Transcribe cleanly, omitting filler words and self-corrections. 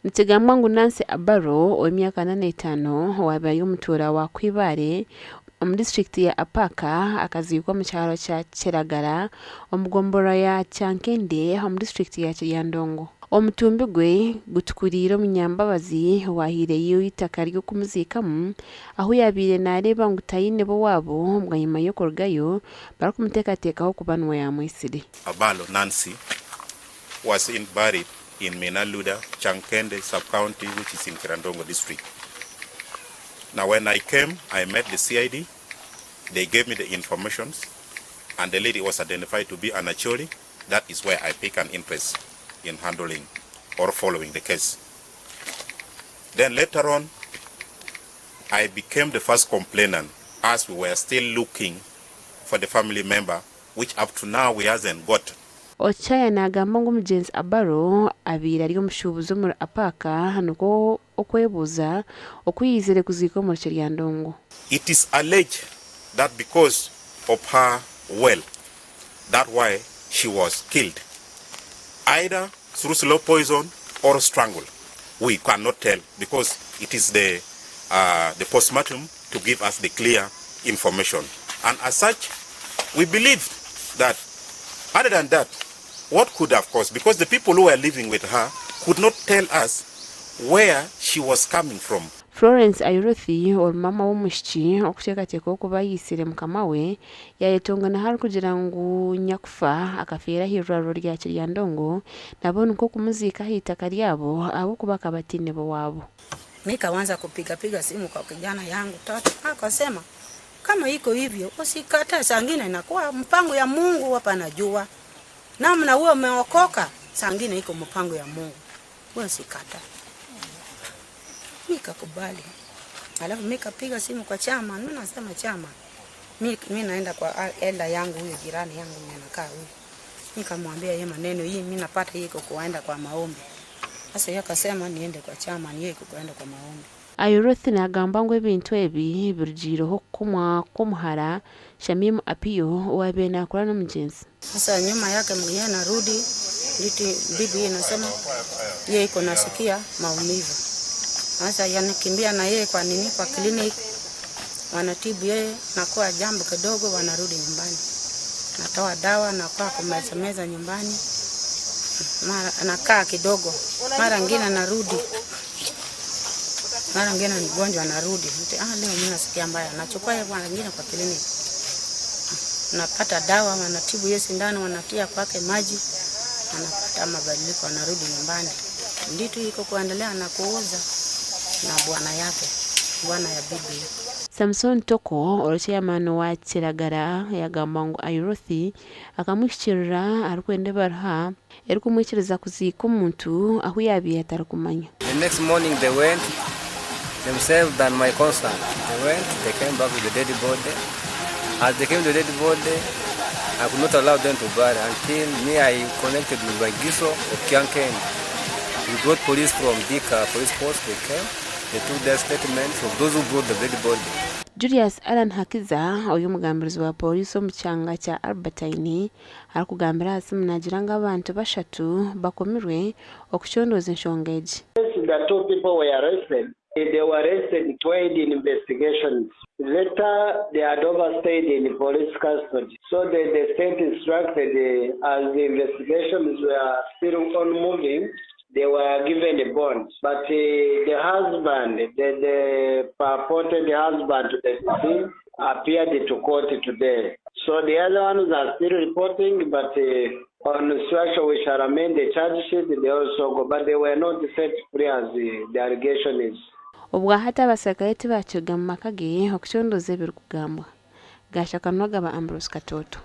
Nikigambwa ngu Nancy Abaro ow'emyaka 45 owaabaire ari omutuura wa Kwibare omu disiturikiti ya Apac akaziikwa omu kyaro kya Kiragara omu gomborora ya Kyankende omu disiturikiti ya Kiryandongo. Omutumbi gwe gutukuriire omunyambabazi owahaireyo eitaka ry'okumuziikamu ahu yaabaire naareeba ngu taine b'owaabo bwanyima y'okurugayo barikumuteekateekaho kuba niwe yaamwitsire. Abalo Nancy was in buried in Mina Luda, Kyankende sub-county which is in Kiryandongo district. Now when I came, I met the CID, they gave me the informations and the lady was identified to be an Acholi, that is where I pick an interest in handling or following the case. Then later on, I became the first complainant as we were still looking for the family member which up to now we hasn't got. Ochaya naagamba ngu omugyenzi Abaro abaire ari omushuubuzi omuri Apac nikwo okwebuuza oku yaizire kuziikwa omuri Kiryandongo. It is alleged that because of her wealth that why she was killed either through slow poison or strangled we cannot tell because it is the the postmortem to give us the clear information and as such we believe that other than that what could have caused because the people who were living with her could not tell us where she was coming from. Florence Airothi ori maama w'omwishiki orikuteekateekwaho kuba ayeitsire mukama we yaayetongana arikugira ngu nyakufa akafeera ah'eirwariro rya Kiryandongo nabo nikwo kumuziika ah'eitaka ryabo ahabw'okuba akaba ataine b'owaabo. Nikaanza kupigapiga simu kwa kijana yangu tatu, akasema kama iko hivyo usikatae, saa ngine inakuwa mpango ya Mungu, hapa najua namna wewe umeokoka, saa ngine iko mpango ya Mungu, wewe usikatae. Nikakubali, alafu nikapiga simu kwa chama, mimi nasema chama, mi naenda kwa elder yangu huyo jirani yangu mwenye anakaa huyo, nikamwambia yeye maneno hii mimi napata hii iko kuenda kwa maombi. Sasa yeye akasema niende kwa chama, ni yeye iko kuenda kwa maombi. Airothi naagamba ngu ebintu ebi birugiireho okukomwa kw'omuhara Shamim Apio owaabaire naakora n'omugyenzi. Sasa nyuma yake yeye narudi nditi bibi inasema yeye iko nasikia maumivu. Sasa yanakimbia na yeye kwa nini kwa clinic wanatibu yeye nakuwa jambo kidogo, wanarudi nyumbani, natoa dawa nakuwa kumeza meza nyumbani, mara nakaa kidogo, mara ngine narudi, mara ngine mgonjwa anarudi, ah, leo mimi nasikia mbaya, nachukua yeye mara ngine kwa clinic napata dawa, wanatibu yeye sindano, wanatia kwake maji, anapata mabadiliko, anarudi nyumbani. Nditu iko kuendelea na kuuza na bwana yake, bwana ya bibi. Samson Toko ori chairman wa Kiragara yagamba ngu Airothi akamuhikiirira arikwenda ebaruha erikumwikiriza kuziika omuntu ahu yaabaire atarikumanya. The next morning they went themselves than my concern. They went, they came back with the dead body. As they came to the dead body, I could not allow them to bury until me I connected with Wagiso of Kyankende. We brought police from Dika police post, they came, they took their statements of those who brought the dead body. Julius Allan Hakiza ori omugambirizi wa pooriisi omu kyanga kya Albertine arikugambira aha simu naagira ngu abantu bashatu bakomirwe okucondooza enshonga egi. The two people were arrested. They were arrested to aid in investigations. Later, they had overstayed in police custody. So the, the state instructed, as the investigations were still on moving, they were given a bond. But the husband, the, the purported husband to the deceased, appeared to court today. So the other ones are still reporting, but on structure we shall amend the charge sheet, they also go. But they were not set free as the allegation is. Obwahati abaserukare tibakiruga mu maka ge okucondooza ebirikugambwa. Gaashakanwa gaba Ambrose Katoto.